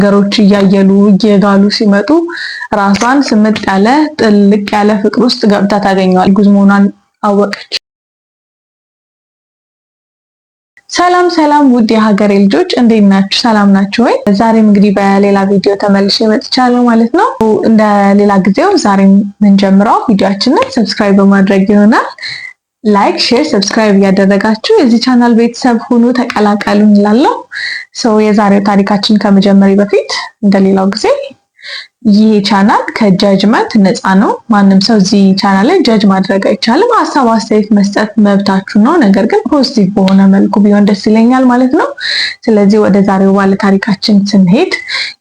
ነገሮች እያየሉ እየጋሉ ሲመጡ ራሷን ስምጥ ያለ ጥልቅ ያለ ፍቅር ውስጥ ገብታ ታገኘዋል። እርጉዝ መሆኗን አወቀች። ሰላም ሰላም፣ ውድ የሀገሬ ልጆች፣ እንዴት ናችሁ? ሰላም ናችሁ ወይ? ዛሬም እንግዲህ በሌላ ቪዲዮ ተመልሼ መጥቻለሁ ማለት ነው። እንደ ሌላ ጊዜው ዛሬም የምንጀምረው ቪዲዮአችንን subscribe በማድረግ ይሆናል። Like፣ share፣ subscribe እያደረጋችሁ የዚህ ቻናል ቤተሰብ ሁኑ፣ ተቀላቀሉ እንላለሁ። So የዛሬው ታሪካችን ከመጀመሬ በፊት እንደሌላው ጊዜ ይህ ቻናል ከ judgment ነፃ ነው። ማንም ሰው እዚህ ቻናል ላይ judge ማድረግ አይቻልም። ሀሳብ አስተያየት መስጠት መብታችሁ ነው። ነገር ግን positive በሆነ መልኩ ቢሆን ደስ ይለኛል ማለት ነው። ስለዚህ ወደ ዛሬው ባለ ታሪካችን ስንሄድ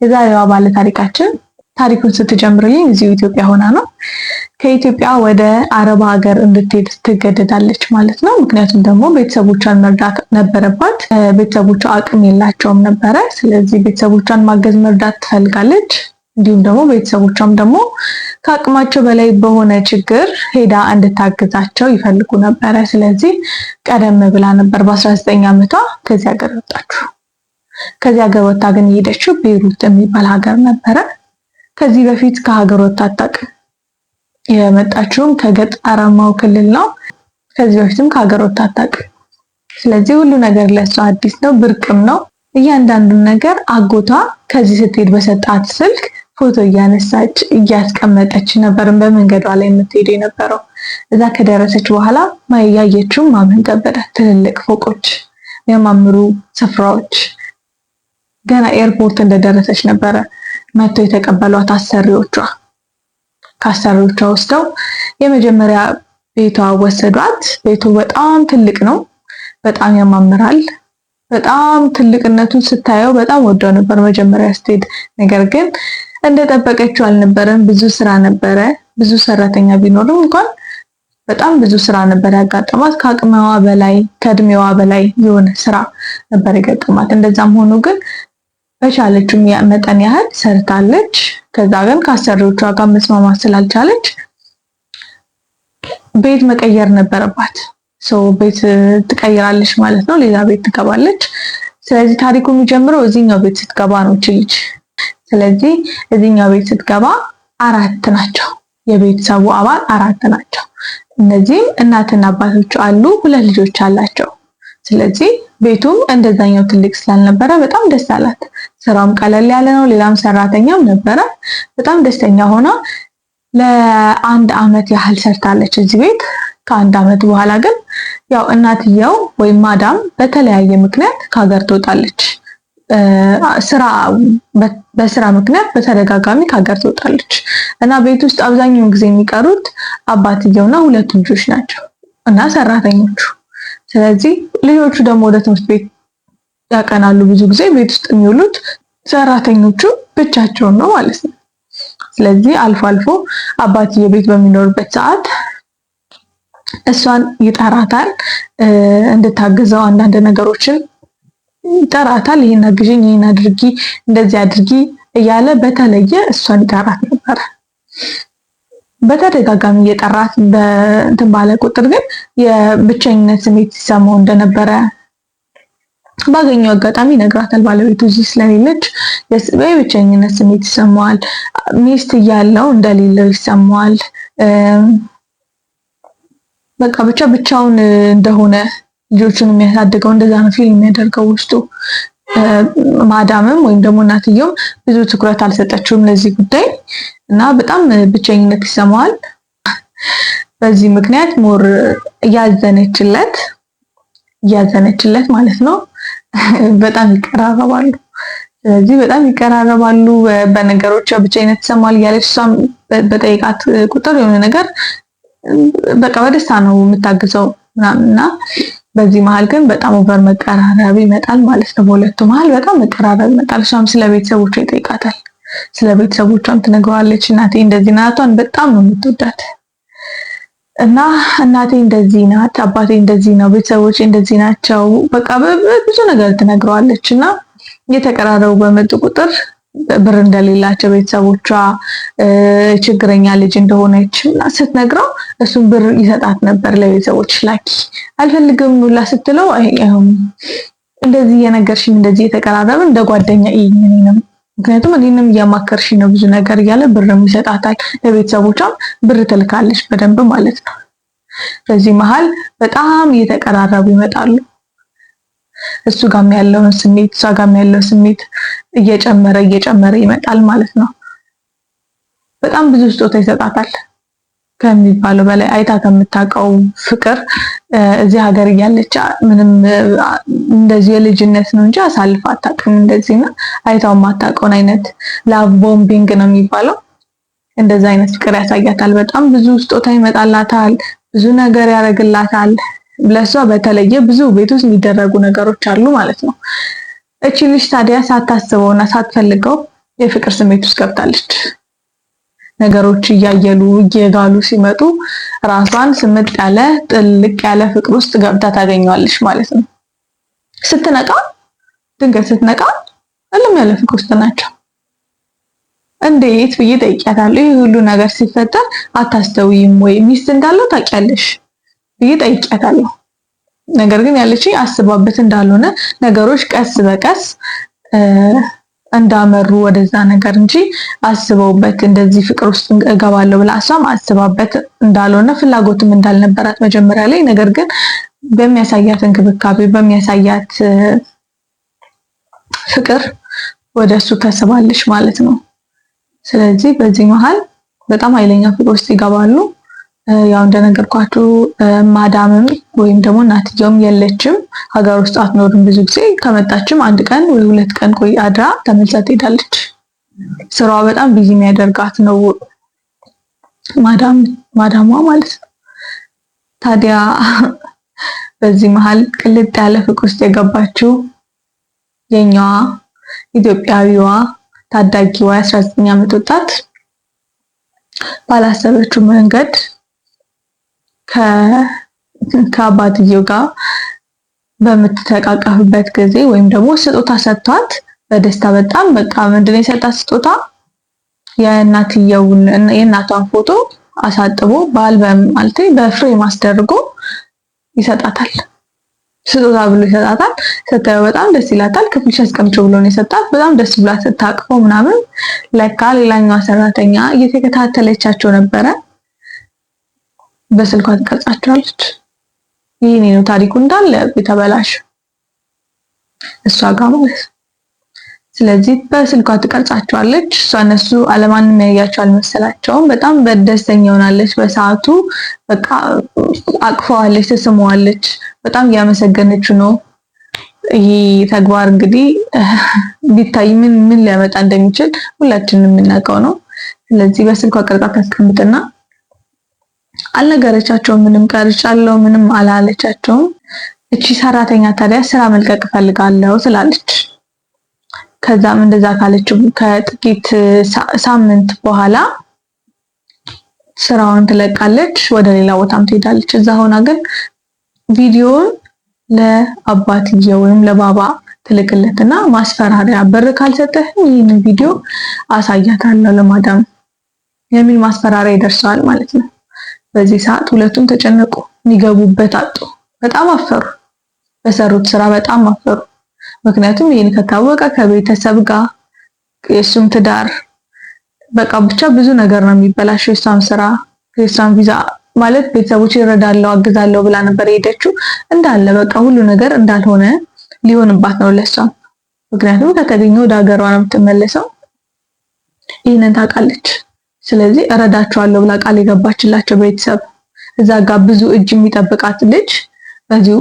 የዛሬዋ ባለ ታሪካችን ታሪኩን ስትጀምርልኝ እዚሁ ኢትዮጵያ ሆና ነው። ከኢትዮጵያ ወደ አረብ ሀገር እንድትሄድ ትገደዳለች ማለት ነው። ምክንያቱም ደግሞ ቤተሰቦቿን መርዳት ነበረባት። ቤተሰቦቿ አቅም የላቸውም ነበረ። ስለዚህ ቤተሰቦቿን ማገዝ መርዳት ትፈልጋለች። እንዲሁም ደግሞ ቤተሰቦቿም ደግሞ ከአቅማቸው በላይ በሆነ ችግር ሄዳ እንድታግዛቸው ይፈልጉ ነበረ። ስለዚህ ቀደም ብላ ነበር በ19 ዓመቷ ከዚህ ሀገር ወጣችው። ከዚህ ሀገር ወጥታ ግን የሄደችው ቤይሩት የሚባል ሀገር ነበረ። ከዚህ በፊት ከሀገር ወጥታ አታውቅም። የመጣችውም ከገጠራማው ክልል ነው። ከዚህ በፊትም ከሀገር ወጥታ አታውቅም። ስለዚህ ሁሉ ነገር ለሷ አዲስ ነው፣ ብርቅም ነው። እያንዳንዱን ነገር አጎቷ ከዚህ ስትሄድ በሰጣት ስልክ ፎቶ እያነሳች እያስቀመጠች ነበር በመንገዷ ላይ የምትሄድ የነበረው። እዛ ከደረሰች በኋላ ያየችው ማመን ከበዳት። ትልልቅ ፎቆች፣ የሚያማምሩ ስፍራዎች። ገና ኤርፖርት እንደደረሰች ነበረ መጥተው የተቀበሏት አሰሪዎቿ። ከአሰሪዎቿ ወስደው የመጀመሪያ ቤቷ ወሰዷት። ቤቱ በጣም ትልቅ ነው፣ በጣም ያማምራል። በጣም ትልቅነቱን ስታየው በጣም ወደው ነበር መጀመሪያ ስትሄድ። ነገር ግን እንደጠበቀችው አልነበረም። ብዙ ስራ ነበረ። ብዙ ሰራተኛ ቢኖርም እንኳን በጣም ብዙ ስራ ነበር ያጋጠማት። ከአቅመዋ በላይ፣ ከእድሜዋ በላይ የሆነ ስራ ነበር የገጠማት። እንደዛም ሆኖ ግን በቻለችው መጠን ያህል ሰርታለች። ከዛ ግን ከአሰሪዎቿ ጋር መስማማት ስላልቻለች ቤት መቀየር ነበረባት። So ቤት ትቀይራለች ማለት ነው። ሌላ ቤት ትገባለች። ስለዚህ ታሪኩ የሚጀምረው እዚህኛው ቤት ስትገባ ነው ልጅ። ስለዚህ እዚህኛው ቤት ስትገባ አራት ናቸው፣ የቤተሰቡ አባል አራት ናቸው። እነዚህም እናትና አባቶቹ አሉ፣ ሁለት ልጆች አላቸው። ስለዚህ ቤቱም እንደዛኛው ትልቅ ስላልነበረ በጣም ደስ አላት። ስራውም ቀለል ያለ ነው። ሌላም ሰራተኛም ነበረ። በጣም ደስተኛ ሆና ለአንድ አመት ያህል ሰርታለች እዚህ ቤት። ከአንድ አመት በኋላ ግን ያው እናትየው ወይም ማዳም በተለያየ ምክንያት ከሀገር ትወጣለች። ስራ በስራ ምክንያት በተደጋጋሚ ከሀገር ትወጣለች እና ቤት ውስጥ አብዛኛውን ጊዜ የሚቀሩት አባትየውና ሁለቱ ልጆች ናቸው እና ሰራተኞቹ። ስለዚህ ልጆቹ ደግሞ ወደ ትምህርት ቤት ያቀናሉ። ብዙ ጊዜ ቤት ውስጥ የሚውሉት ሰራተኞቹ ብቻቸውን ነው ማለት ነው። ስለዚህ አልፎ አልፎ አባትየው ቤት በሚኖርበት ሰዓት እሷን ይጠራታል፣ እንድታግዘው አንዳንድ ነገሮችን ይጠራታል። ይሄን አግዥኝ፣ ይሄን አድርጊ፣ እንደዚህ አድርጊ እያለ በተለየ እሷን ይጠራት ነበረ። በተደጋጋሚ እየጠራት በእንትን ባለ ቁጥር ግን የብቸኝነት ስሜት ሲሰማው እንደነበረ ባገኘው አጋጣሚ ይነግራታል። ባለቤቱ እዚህ ስለሌለች የብቸኝነት ስሜት ይሰማዋል። ሚስት እያለው እንደሌለው ይሰማዋል። በቃ ብቻ ብቻውን እንደሆነ ልጆቹን የሚያሳድገው እንደዛ ነው feel የሚያደርገው ውስጡ። ማዳምም ወይም ደግሞ እናትየውም ብዙ ትኩረት አልሰጠችውም ለዚህ ጉዳይ እና በጣም ብቸኝነት ይሰማዋል። በዚህ ምክንያት more እያዘነችለት እያዘነችለት ማለት ነው። በጣም ይቀራረባሉ። ስለዚህ በጣም ይቀራረባሉ። በነገሮች ብቸኝነት ይሰማል እያለች እሷም በጠይቃት ቁጥር የሆነ ነገር በቃ በደስታ ነው የምታግዘው ምናምን እና በዚህ መሀል ግን በጣም over መቀራረብ ይመጣል ማለት ነው። በሁለቱ መሀል በጣም መቀራረብ ይመጣል። እሷም ስለ ቤተሰቦቿ ይጠይቃታል። ስለ ቤተሰቦቿም ትነግረዋለች። እናቴ እንደዚህ ናቷን በጣም ነው የምትወዳት እና እናቴ እንደዚህ ናት፣ አባቴ እንደዚህ ነው፣ ቤተሰቦቼ እንደዚህ ናቸው። በቃ ብዙ ነገር ትነግረዋለች እና እየተቀራረቡ በመጡ ቁጥር ብር እንደሌላቸው፣ ቤተሰቦቿ ችግረኛ ልጅ እንደሆነች ስትነግረው እሱም ብር ይሰጣት ነበር። ለቤተሰቦች ላኪ አልፈልግም ሁላ ስትለው እንደዚህ እየነገርሽኝ እንደዚህ እየተቀራረብን እንደ ጓደኛ እይኝ እኔንም ምክንያቱም እኔንም እያማከርሽ ነው ብዙ ነገር እያለ ብርም ይሰጣታል። ለቤተሰቦቿም ብር ትልካለች በደንብ ማለት ነው። በዚህ መሀል በጣም እየተቀራረቡ ይመጣሉ። እሱ ጋም ያለውን ስሜት እሷ ጋም ያለው ስሜት እየጨመረ እየጨመረ ይመጣል ማለት ነው። በጣም ብዙ ስጦታ ይሰጣታል ከሚባለው በላይ፣ አይታ ከምታውቀው ፍቅር። እዚህ ሀገር እያለች ምንም እንደዚህ የልጅነት ነው እንጂ አሳልፋ አታውቅም። እንደዚህ ነው፣ አይታው የማታውቀውን አይነት love bombing ነው የሚባለው። እንደዛ አይነት ፍቅር ያሳያታል። በጣም ብዙ ስጦታ ይመጣላታል፣ ብዙ ነገር ያደርግላታል። ለእሷ በተለየ ብዙ ቤት ውስጥ የሚደረጉ ነገሮች አሉ ማለት ነው። እቺ ልጅ ታዲያ ሳታስበውና ሳትፈልገው የፍቅር ስሜት ውስጥ ገብታለች። ነገሮች እያየሉ እየጋሉ ሲመጡ ራሷን ስምጥ ያለ ጥልቅ ያለ ፍቅር ውስጥ ገብታ ታገኘዋለች ማለት ነው። ስትነቃ፣ ድንገት ስትነቃ እልም ያለ ፍቅር ውስጥ ናቸው። እንዴት ብዬ ጠይቂያታለሁ። ይህ ሁሉ ነገር ሲፈጠር አታስተውይም ወይ? ሚስት እንዳለው ታውቂያለሽ ብዬ ጠይቂያታለሁ። ነገር ግን ያለችኝ አስባበት እንዳልሆነ፣ ነገሮች ቀስ በቀስ እንዳመሩ ወደዛ ነገር እንጂ አስበውበት እንደዚህ ፍቅር ውስጥ እገባለሁ ብላ እሷም አስባበት እንዳልሆነ፣ ፍላጎትም እንዳልነበራት መጀመሪያ ላይ፣ ነገር ግን በሚያሳያት እንክብካቤ፣ በሚያሳያት ፍቅር ወደ እሱ ተስባለች ማለት ነው። ስለዚህ በዚህ መሀል በጣም ኃይለኛ ፍቅር ውስጥ ይገባሉ። ያው እንደነገርኳችሁ ማዳምም ወይም ደግሞ እናትየውም የለችም፣ ሀገር ውስጥ አትኖርም። ብዙ ጊዜ ከመጣችም አንድ ቀን ወይ 2 ቀን ቆይ አድራ ተመልሳ ትሄዳለች። ስራዋ በጣም busy የሚያደርጋት ነው ማዳሟ ማለት ነው። ታዲያ በዚህ መሀል ቅልጥ ያለ ፍቅር ውስጥ የገባችው የኛዋ ኢትዮጵያዊዋ ታዳጊዋ የ19 ዓመት ወጣት ባላሰበችው መንገድ ከአባትየው ጋር በምትተቃቀፍበት ጊዜ ወይም ደግሞ ስጦታ ሰጥቷት በደስታ በጣም በቃ ምንድነው የሰጣት ስጦታ? የእናትየውን የእናቷን ፎቶ አሳጥቦ በአልበም ማለት በ frame አስደርጎ ይሰጣታል። ስጦታ ብሎ ይሰጣታል። ስታየው በጣም ደስ ይላታል። ክፍልሽ አስቀምጪው ብሎ ነው የሰጣት። በጣም ደስ ብሏት ስታቅፈው ምናምን ለካ ሌላኛዋ ሰራተኛ እየተከታተለቻቸው ነበረ። በስልኳ ትቀርጻቸዋለች። ይህኔ ነው ታሪኩ እንዳለ የተበላሸው እሷ ጋር ማለት ነው። ስለዚህ በስልኳ ትቀርጻቸዋለች። እሷ እነሱ አለማንም ያያቸው አልመሰላቸውም። በጣም በደስተኛ ሆናለች። በሰዓቱ በቃ አቅፈዋለች፣ ተስመዋለች። በጣም እያመሰገነችው ነው። ይህ ተግባር እንግዲህ ቢታይ ምን ምን ሊያመጣ እንደሚችል ሁላችንም የምናውቀው ነው። ስለዚህ በስልኳ ቀርጻ ታስቀምጥና አልነገረቻቸውም። ምንም ቀርጫለሁ ምንም አላለቻቸውም። እቺ ሰራተኛ ታዲያ ስራ መልቀቅ እፈልጋለሁ ትላለች። ከዛም እንደዛ ካለችው ከጥቂት ሳምንት በኋላ ስራዋን ትለቃለች፣ ወደ ሌላ ቦታም ትሄዳለች። እዛ ሆና ግን ቪዲዮውን ለአባትየው ወይም ለባባ ትልክለትና ማስፈራሪያ፣ ብር ካልሰጠህ ይህንን ቪዲዮ አሳያታለሁ ለማዳም የሚል ማስፈራሪያ ይደርሰዋል ማለት ነው። በዚህ ሰዓት ሁለቱም ተጨነቁ፣ የሚገቡበት አጡ። በጣም አፈሩ፣ በሰሩት ስራ በጣም አፈሩ። ምክንያቱም ይህን ከታወቀ ከቤተሰብ ጋር የእሱም ትዳር በቃ ብቻ ብዙ ነገር ነው የሚበላሸው። የእሷም ስራ፣ የእሷም ቪዛ፣ ማለት ቤተሰቦች ይረዳለው አግዛለሁ ብላ ነበር የሄደችው። እንዳለ በቃ ሁሉ ነገር እንዳልሆነ ሊሆንባት ነው ለሷም። ምክንያቱም ከተገኘ ወደ ሀገሯ ነው የምትመለሰው። ይህንን ታውቃለች። ስለዚህ እረዳቸዋለሁ ብላ ቃል የገባችላቸው ቤተሰብ፣ እዛ ጋር ብዙ እጅ የሚጠብቃት ልጅ በዚሁ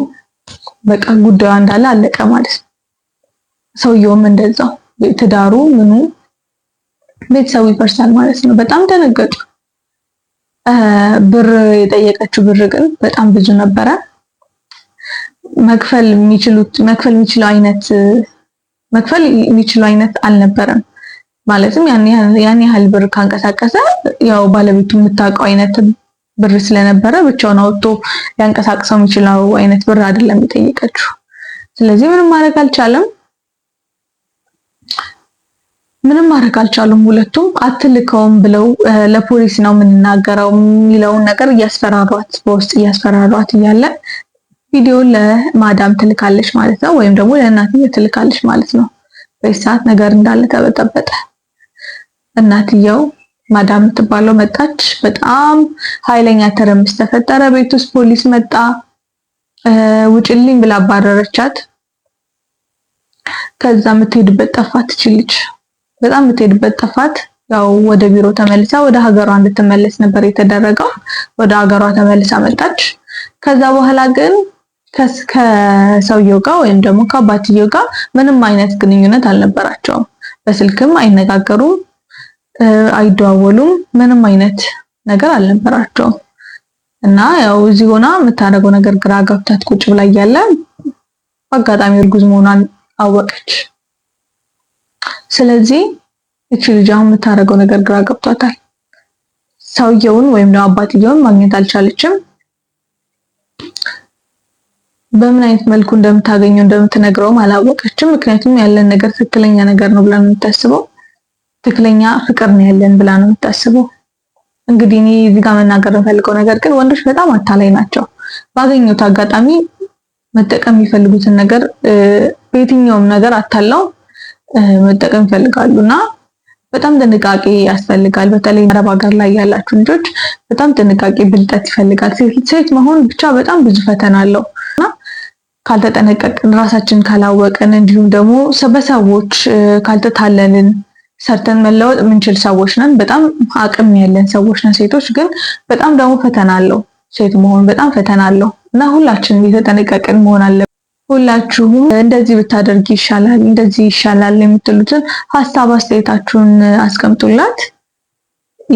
በቃ ጉዳዩ እንዳለ አለቀ ማለት ነው። ሰውየውም እንደዛው ትዳሩ ምኑ ቤተሰቡ ይፈርሳል ማለት ነው። በጣም ደነገጡ። ብር የጠየቀችው ብር ግን በጣም ብዙ ነበረ። መክፈል የሚችሉ አይነት አልነበረም። ማለትም ያን ያህል ብር ካንቀሳቀሰ ያው ባለቤቱ የምታውቀው አይነት ብር ስለነበረ ብቻውን አውጥቶ ሊያንቀሳቅሰው የሚችለው አይነት ብር አይደለም የጠየቀችው። ስለዚህ ምንም ማድረግ አልቻለም። ምንም ማድረግ አልቻሉም። ሁለቱም አትልከውም ብለው ለፖሊስ ነው የምንናገረው የሚለውን ነገር እያስፈራሯት፣ በውስጥ እያስፈራሯት እያለ ቪዲዮ ለማዳም ትልካለች ማለት ነው፣ ወይም ደግሞ ለእናትዬ ትልካለች ማለት ነው። በዚህ ሰዓት ነገር እንዳለ ተበጠበጠ። እናትየው ማዳም የምትባለው መጣች። በጣም ኃይለኛ ትርምስ ተፈጠረ ቤት ውስጥ። ፖሊስ መጣ። ውጭልኝ ብላ አባረረቻት። ከዛ የምትሄድበት ጠፋት። እቺ ልጅ በጣም የምትሄድበት ጠፋት። ያው ወደ ቢሮ ተመልሳ ወደ ሀገሯ እንድትመለስ ነበር የተደረገው። ወደ ሀገሯ ተመልሳ መጣች። ከዛ በኋላ ግን ከሰውየው ጋር ወይም ደግሞ ከአባትየው ጋር ምንም አይነት ግንኙነት አልነበራቸውም። በስልክም አይነጋገሩም፣ አይደዋወሉም። ምንም አይነት ነገር አልነበራቸውም። እና ያው እዚህ ሆና የምታደርገው ነገር ግራ ገብታት ቁጭ ብላ እያለ በአጋጣሚ እርጉዝ መሆኗን አወቀች። ስለዚህ እቺ ልጅ አሁን የምታደርገው ነገር ግራ ገብቷታል። ሰውየውን ወይም ደግሞ አባትየውን ማግኘት አልቻለችም። በምን አይነት መልኩ እንደምታገኘው እንደምትነግረውም አላወቀችም። ምክንያቱም ያለን ነገር ትክክለኛ ነገር ነው ብላ ነው የምታስበው። ትክክለኛ ፍቅር ነው ያለን ብላ ነው የምታስበው። እንግዲህ እኔ እዚህ ጋር መናገር የምፈልገው ነገር ግን ወንዶች በጣም አታላይ ናቸው። ባገኙት አጋጣሚ መጠቀም የሚፈልጉትን ነገር በየትኛውም ነገር አታለው መጠቀም ይፈልጋሉ እና በጣም ጥንቃቄ ያስፈልጋል። በተለይ አረብ ሀገር ላይ ያላችሁ ልጆች በጣም ጥንቃቄ፣ ብልጠት ይፈልጋል። ሴት መሆን ብቻ በጣም ብዙ ፈተና አለው እና ካልተጠነቀቅን፣ ራሳችን ካላወቅን፣ እንዲሁም ደግሞ በሰዎች ካልተታለልን ሰርተን መለወጥ የምንችል ሰዎች ነን። በጣም አቅም ያለን ሰዎች ነን ሴቶች። ግን በጣም ደግሞ ፈተና አለው፣ ሴት መሆን በጣም ፈተና አለው እና ሁላችንም የተጠነቀቅን መሆን አለብን። ሁላችሁም እንደዚህ ብታደርግ ይሻላል፣ እንደዚህ ይሻላል የምትሉትን ሀሳብ አስተያየታችሁን አስቀምጡላት።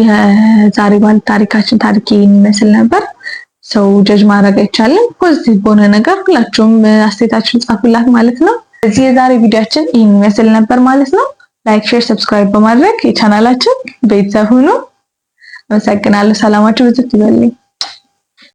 የዛሬ ባለ ታሪካችን ታሪክ ይመስል ነበር። ሰው ጀጅ ማድረግ አይቻልም። positive በሆነ ነገር ሁላችሁም አስተያየታችሁን ጻፉላት ማለት ነው። እዚህ የዛሬ ቪዲዮአችን ይህን ይመስል ነበር ማለት ነው። Like፣ share፣ subscribe በማድረግ የቻናላችን ቤተሰብ ሁኑ። አመሰግናለሁ። ሰላማችሁ ብዝት ይበልኝ።